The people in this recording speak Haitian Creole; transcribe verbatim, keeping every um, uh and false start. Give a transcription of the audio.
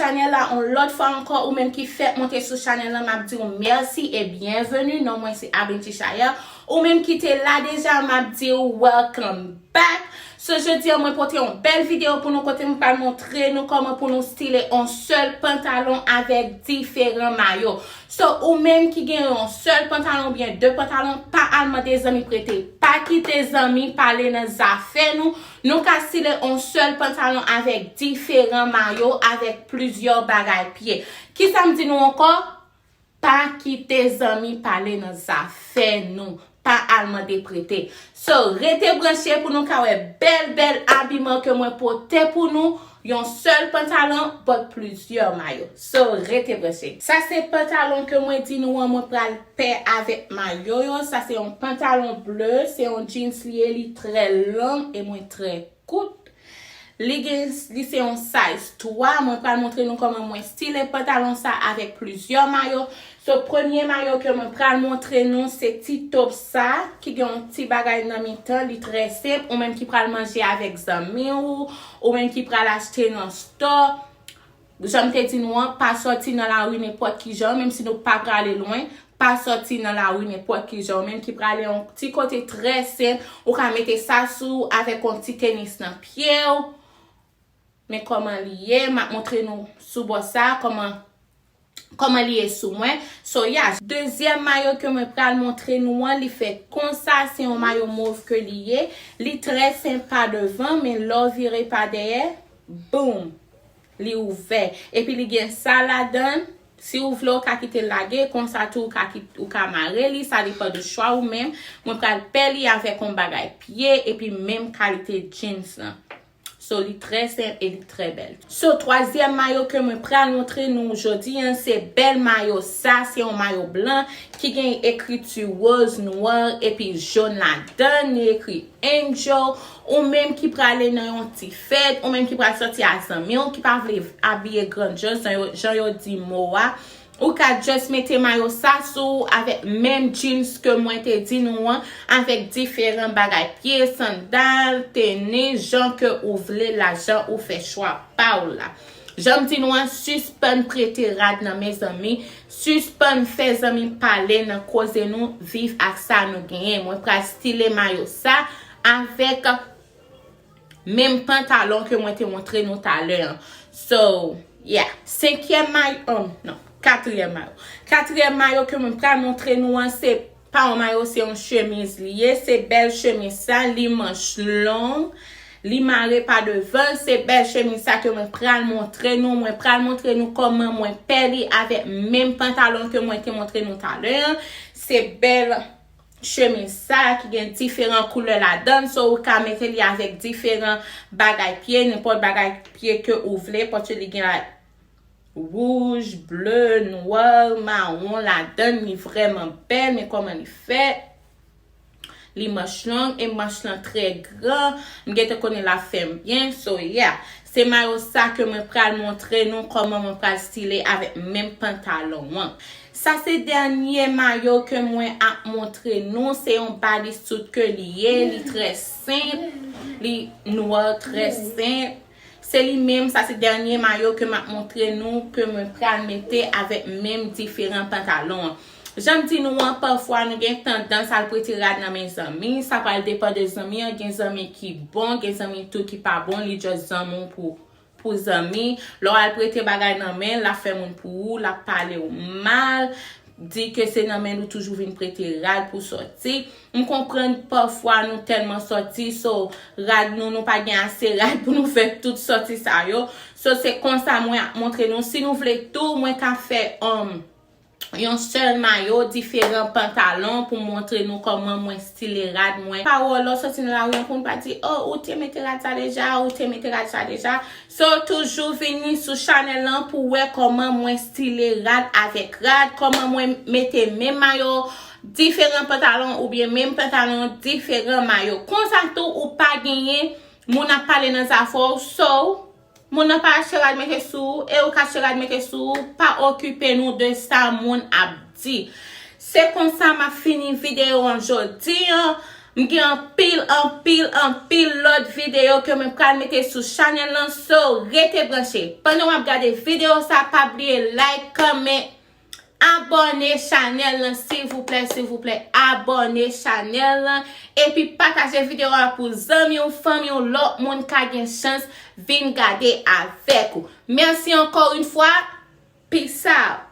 chanèl la yon lòt fwa ankò. Ou menm ki fèk monte sou chanèl la, m ap di w mèsi e byenveni. Non mwen se Abinti Chaya. Ou menm ki te la deja, m ap di w welcome back. So, jodi a, mwen pote yon bèl videyo pou nou, kote m pral montre nou kòman pou nou style yon sèl pantalon avèk diferan mayo. So, ou menm ki gen yon sèl pantalon oubyen de pantalon, pa al mande zanmi prete. Pa kite zanmi pale nan zafè nou. Nou ka style yon sèl pantalon avèk diferan mayo, avèk plizyè bagay pye. Kisa m di nou ankò? Pa kite zanmi pale nan zafè nou. Pa al mande prete. So, rete branche pou nou ka wè bèl, bèl abiman ke mwen pote pou nou. Yon sèl pantalon, but plizyè mayo. So, rete branche. Sa se pantalon ke mwen di nou an, mwen pral pè avèk mayo yo. Sa se yon pantalon ble, se yon jeans li ye, li trè long e mwen trè kout. Li gen, li se yon size twa. Mwen pral montre nou kòman mwen style pantalon sa avèk plizyè mayo. So, premye mayo ke mwen pral montre nou, se ti top sa, ki gen yon ti bagay nan mitan, li trè senp. Ou menm ki pral manje avèk zanmi w, ou menm ki pral achte nan store. Jan m te di nou an, pa sòti nan lari nenpòt ki jan, menm si nou pa prale lwen, pa sòti nan lari nenpòt ki jan. Ou menm ki prale yon ti kote trè senp, ou ka mete sa sou ou avèk yon ti tenis nan pye w. Men kòman li ye, m ap montre nou sou bò sa, kòman, kòman li ye sou mwen. So, yeah. Dezyèm mayo ke mwen pral montre nou an, li fèt konsa, se yon mayo mov ke li ye. Li trè senp pa devan, men lè w vire pa dèyè, boom! Li ouvè. Epi li gen sa ladan. Si ou vle, ou ka kite l lage. Konsa tou, ou ka kit-, ou ka mare li. Sa depann de chwa ou menm. Mwen pral pè li avèk yon bagay pye. Epi menm kalite jeans lan. So, li trè senp e li trè bèl. So, twazyèm mayo ke mwen pral montre nou jodi an, se bèl mayo sa. Se yon mayo blan ki gen ekriti woz, nwa, epi jòn ladan. Li ekri Angel, ou menm ki prale nan yon ti fèt, ou menm ki pral sòti a zanmi w, ki pa vle abiye grandyòz, jan yo, jan yo di mo a, ou ka just mete mayo sa sou ou avèk menm jeans ke mwen te di nou an, avèk diferan bagay pye, sandal, tenis, jan ke ou vle la, jan ou fè chwa pa w la. Jan m di nou an, sispann prete rad nan men zanmi, sispann fè zanmi pale nan koze nou, viv ak sa nou genyen. Mwen pral style mayo sa avèk menm pantalon ke mwen te montre nou talè an. So, yeah. Senkyèm mayo, um, non, katriyèm mayo. Katriyèm mayo ke mwen pral montre nou an, se pa yon mayo, se yon chemiz li ye. Se bèl chemiz sa, li manch long, li mare pa devan. Se bèl chemiz sa ke mwen pral montre nou. Mwen pral montre nou kòman mwen pè li avèk menm pantalon ke mwen te montre nou talè an. Se bèl chemiz sa ki gen diferan koulè ladan l, so ou ka mete li avèk diferan bagay pye, nenpòt bagay pye ke ou vle, paske li gen la wouj, ble, nwa, mawon ladan l, li vrèman bèl, men kòman li fèt. Li manch long e manch lan trè gran, m gentan konnen l ap fè m byen, so yeah. Se mayo sa ke mwen pral montre nou kòman mwen pral style avèk menm pantalon an. Sa se dènye mayo ke mwen ap montre nou. Se yon bodysuit ke li ye. Li trè senp. Li nwa, trè senp. Se li menm. Sa se dènye mayo ke m ap montre nou, ke mwen pral mete avèk menm diferan pantalon an. Jan m di nou an, pafwa nou gen tandans al prete rad nan men zanmi. Sa pral depann de zanmi an. Gen zanmi ki bon, gen zanmi tou ki pa bon. Li just zanmi w pou pou zanmi. Lè w al prete bagay nan men l, l ap fè moun pou ou, l ap pale w mal, di ke se nan men l ou toujou vin prete rad pou sòti. M konprann pafwa nou tèlman sòti, so rad nou, nou pa gen ase rad pou nou fè tout sòti sa yo. So se konsa mwen ap montre nou. Si nou vle tou, mwen ka fè, um, yon sèl mayo, diferan pantalon pou montre nou kòman mwen style rad mwen. Pawòl, lè w sòti nan lari an, pou nou pa di, "Oh, ou te mete rad sa deja, ou te mete rad sa deja." So, toujou vini sou chanèl lan pou wè kòman mwen style rad avèk rad, kòman mwen mete menm mayo, diferan pantalon oubyen menm pantalon, diferan mayo. Konsa tou, ou pa genyen moun ap pale nan zafè w, so, moun nan pa achte rad mete sou ou, e ou k achte rad mete sou ou, pa okipe nou de sa moun ap di. Se konsa m ap fini videyo an jodi an. M gen anpil, anpil, anpil lòt videyo ke mwen pral mete sou chanèl lan, so rete branche. Pandan w ap gade videyo sa, pa bliye like, comment, abòne chanèl lan, silvouplè, silvouplè, abòne chanèl lan, epi pataje videyo a pou zanmi w, fanmi w, lòt moun ka gen chans vin gade avèk ou. Mèsi ankò yon fwa, peace out.